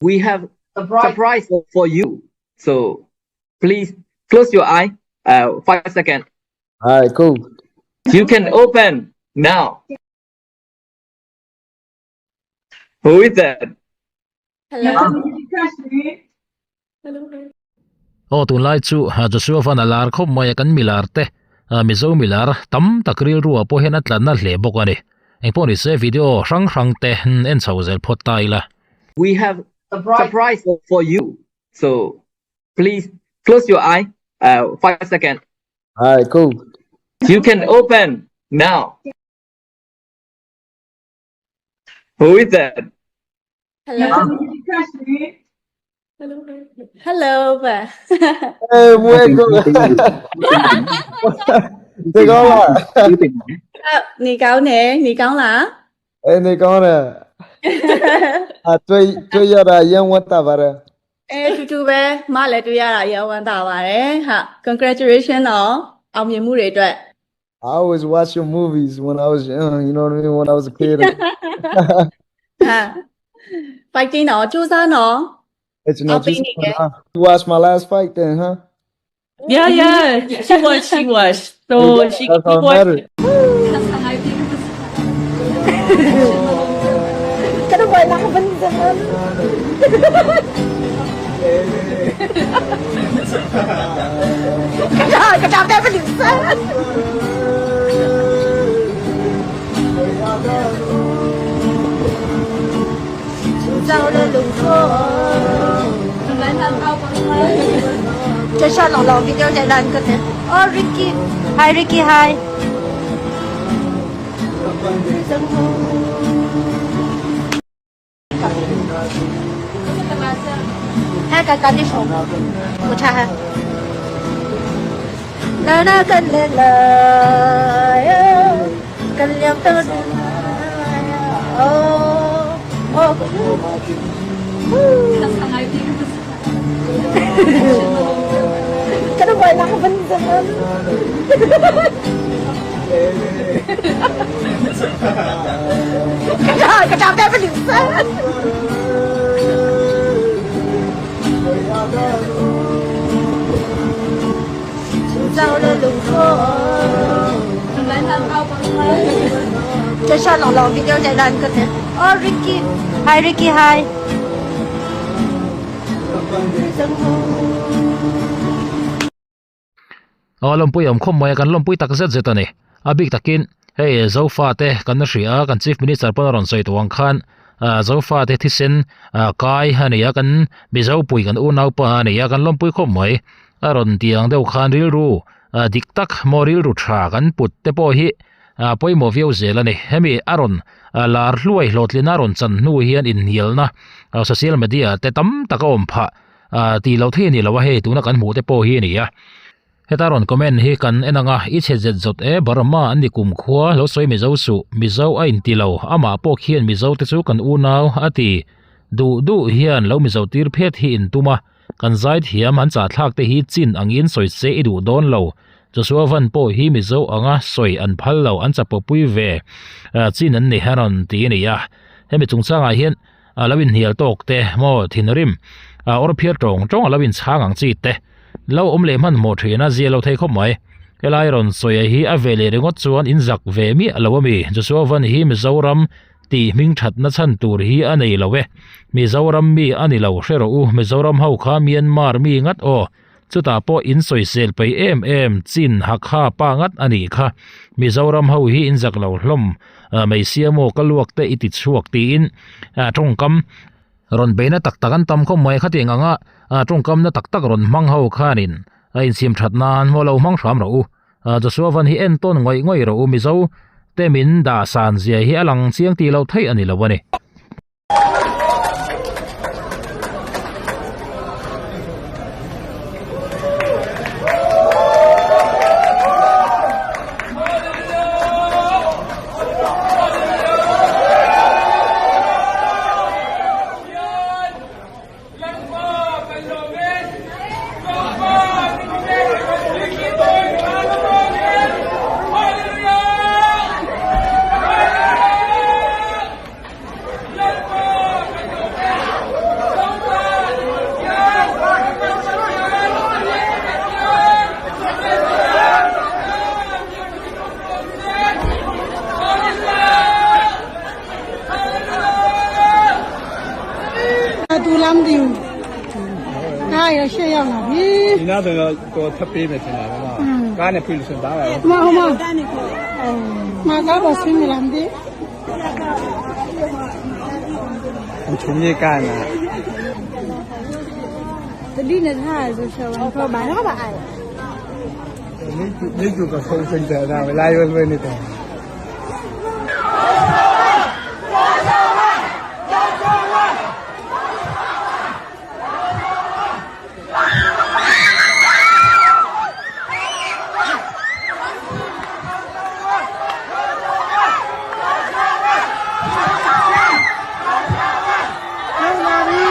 We have surprise for you. So please close your eye. 5 seconds. All right, cool. You can open now. Who is that? Hello. Aw tunlai chu Joshua van a lar khawp mai a kan milar te Mizo milar tam tak rilru ah pawh hian a tlanna hle bawk a ni. Engpawh ni se video hrang hrang te en chho zel phawt ta ila. We have surprise for you so please close your eye 5 second. Alright cool. You can open now. Who is that? Hello. Hello. Hey, welcome. နေကောင်းလား နေကောင်းတယ်နေကောင်းလား အေးနေကောင်းတယ်အတွေ့တွေ့ရတာရန်ဝတ်တာပါတယ် အဲတူတူပဲမလည်းတွေ့ရတာရန်ဝမ်းသာပါတယ်ဟာ congratulation တော့အောင်မြင်မှုတွေအတွက် I always watch your movies when I was young, you know what I mean, when I was a kid. ဟာ fighting တော့စူးစမ်းတော့ It's not just you watched my last fight then, huh? Yeah, yeah. She was, she was. So she That's all was. matters. Oh, Ricky. Hi, Ricky. Hi. Oh, Ricky. Hi, Ricky. Hi. Aw lawmpui awm khawp mai a kan lawmpui tak zet zet a ni a bik takin hei zofa te kan hria a kan chief minister pawn a rawn sawi tawh ang khan ah zofa te thisen ah kai a ni a kan mizo pui kan unaupa a ni a kan lawmpui khawp mai a rawn tih ang deuh khan rilru ah dik tak maw rilru tha kan put te pawh hi ah pawimawh viau zel a ni hemi a rawn ah lar hluai hlawhtlina a rawn chan hnu hian inhnialna ah social media te tam tak a awm phah ah tih loh thei a ni lo a hei tuna kan hmuh te pawh hi a ni a heta rawn comment hi kan en ang a i chhe zet zawt e Burma an ni kumkhua lo sawi Mizo suh Mizo a inti lo amah pawh khian Mizo te chu kan unau a ti duh duh hian lo Mizo tir phet hi in tum a Kan zaithiam an chahthlak te hi chin angin sawi se i duh dawn lo. Joshua Van pawh hi Mizo anga sawi an phal lo, an chapawpui ve chin an ni a rawn ti a ni a. Hemi chungchangah hian a lo inhnial tawk te maw thinrim awr phiar tawng tawng a lo inchhang ang chi te lo awm leh hmanhmawh thin a zia lo thei khawp mai. Helai rawn sawi a hi a ve leh ringawt chuan in zak ve miah lo a mi. Joshua Van hi Mizoram Tih hming thatna chhan tur hi a nei lo e. Mizoram mi a ni lo hre rawh u, Mizoram ho kha Myanmar mi ngat aw. Chutah pawh in sawisel peih em em chin Hakha pa ngat a nih kha. Mizoram ho hi in zak lo hlawm mai sia maw ka luak te i ti chhuak tiin tawngkam rawn beihna tak tak an tam khawp mai khatiang anga tawngkamna tak tak rawn hmang ho khanin a insiam that nan maw lo hmang hram rawh u. Joshua van hi entawn ngawih ngawih rawh u Mizo te min dah san zia hi a lang chiang tih loh theih a ni lo a ni. တူလားမသိဘူးကားရရှက်ရောက်လာပြီ ဒီနောက်ဆိုတော့ကိုထပ်ပေးမယ်ထင်တာပဲနော်ကားနဲ့ဖွင့်လို့ဆိုရင်ဒါပဲ မဟုတ်မမကားပေါ်ဆင်းမလားမသိ ချုံမြေကန်လာ တတိနဲ့ထားရဆိုရှောင်းခေါ်ပါတော့ပါအဲ့ နေကျကဆုံးစင်တယ်ဒါပဲလိုက်ရွယ်နေတယ် ရောက်လာပြီ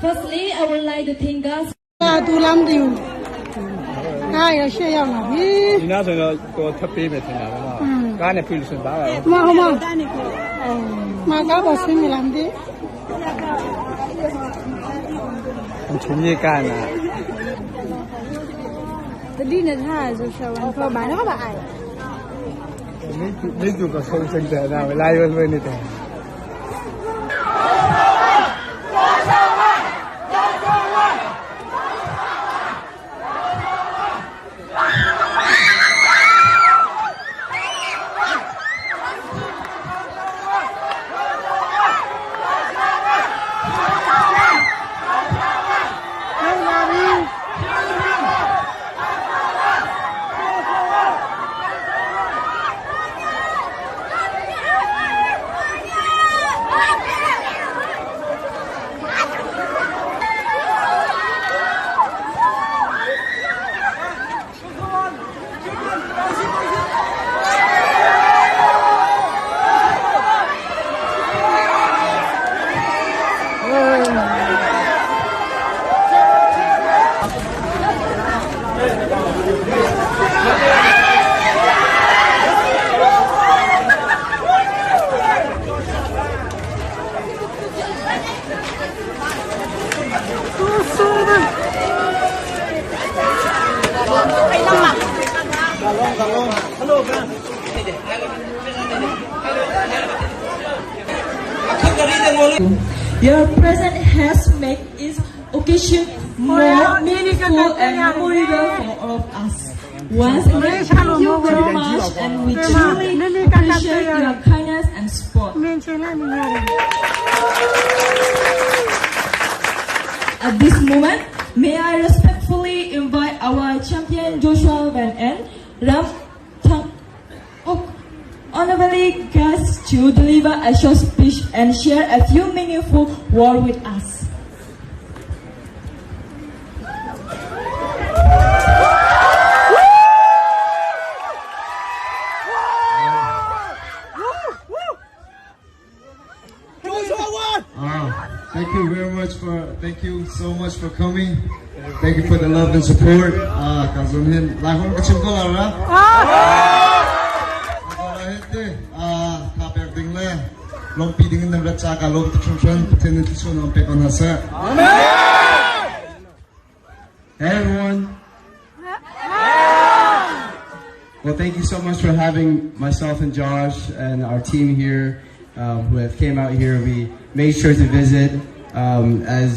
Firstly, I would like to thank God ကာတူလားမသိဘူးကားရရှက်ရောက်လာပြီ ဒီနောက်ဆိုတော့ကိုထပ်ပေးမယ်ထင်တာပဲနော်ကားနဲ့ဖွင့်လို့ဆိုရင်ဒါပဲ မဟုတ်မမကားပေါ်ဆင်းမလားမသိ ချုံမြေကန်လာ တတိနဲ့ထားရဆိုရှောင်းခေါ်ပါတော့ပါအဲ့ နေကျကဆုံးစင်တယ်ဒါပဲလိုက်ရွယ်နေတယ် ရောက်လာပြီ Your presence has made this occasion more meaningful and memorable for all of us. Once again, thank you very much, and we truly appreciate your kindness and support. မြင်ချင်လိုက်မြင်ရတယ် At this moment, may I respectfully invite our champion Joshua Van N. Ram Thang Ok, honorably guests to deliver a short speech and share a few meaningful words with us. Thank you very much for thank you so much for coming. Thank you for the love and support. Ah, kazunhin lahon kachim ko lara. Ah, kapek ding le. Long pi ding nam racha ka lom tchum chun patin ti chun am pe kon hasa. Hey everyone. Well, thank you so much for having myself and Josh and our team here who have came out here. We made sure to visit. As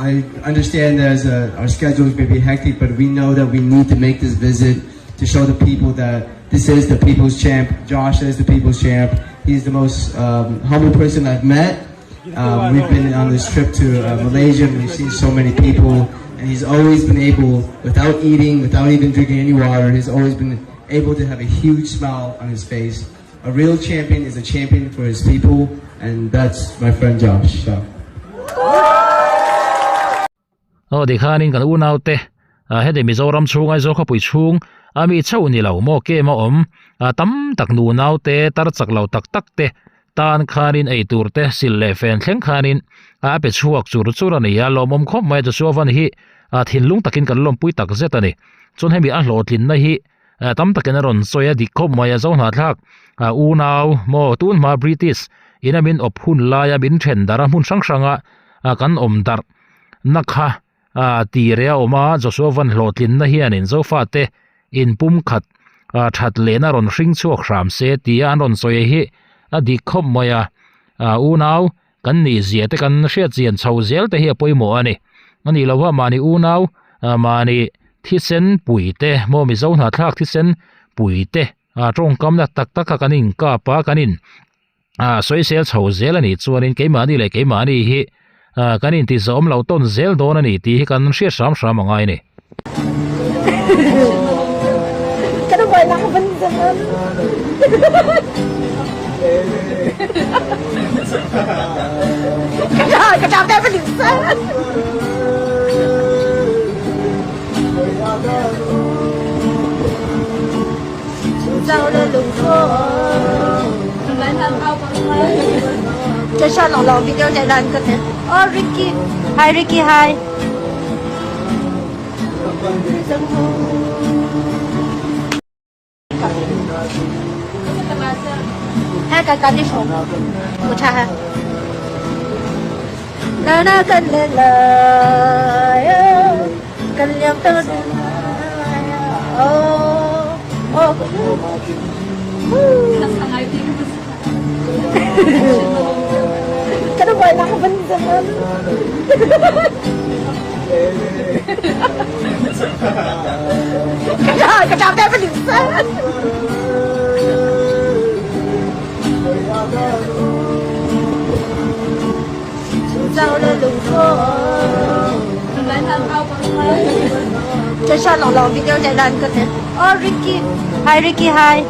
I understand, as our schedules may be hectic, but we know that we need to make this visit to show the people that this is the people's champ. Josh is the people's champ. He's the most humble person I've met. Um, we've been on this trip to uh, Malaysia and we've seen so many people, and he's always been able, without eating, without even drinking any water, he's always been able to have a huge smile on his face. A real champion is a champion for his people, and that's my friend Josh. So. Aw tikhanin kan unaute ah heti Mizoram chhung Aizawl khawpui chhung a mi chauh ni lo maw kem a awm ah tam tak nu naute tar chak lo tak tak te tan khanin ei tur te sil leh fen thleng khanin a pe chhuak chur chur a ni a lawmawm khawp mai a Joshua van hi ah thinlung takin kan lawmpui tak zet a ni chuan hemi a hlawhtlinna hi tam takin a rawn sawi a dik khawp mai a zo hnahthlak ah unau maw tun hma British ina min awp hun laia min then darh a hmun hrang hranga ah kan awm darh na kha ah tih reh a awm a Joshua van hlawhtlinna hianin Zofate inpum khat ah that lehna rawn hring chhuak hram se tia an rawn sawi hi a dik khawp mai a ah unau kan nih zia te kan hriat chian chho zel te hi a pawimawh a ni a nih loh a mahni unau ah mahni thisen pui te maw Mizo hnahthlak thisen pui te ah tawngkamna tak tak kha kan inkap a kan in ah sawisel chho zel a nih chuanin keimahni leh keimahni hi ah kan intizawm lo tawn zel dawn a ni tih hi kan hriat hram hram a ngai a ni. Oh Ricky hi Ricky hi Oh Ricky hi Ricky hi.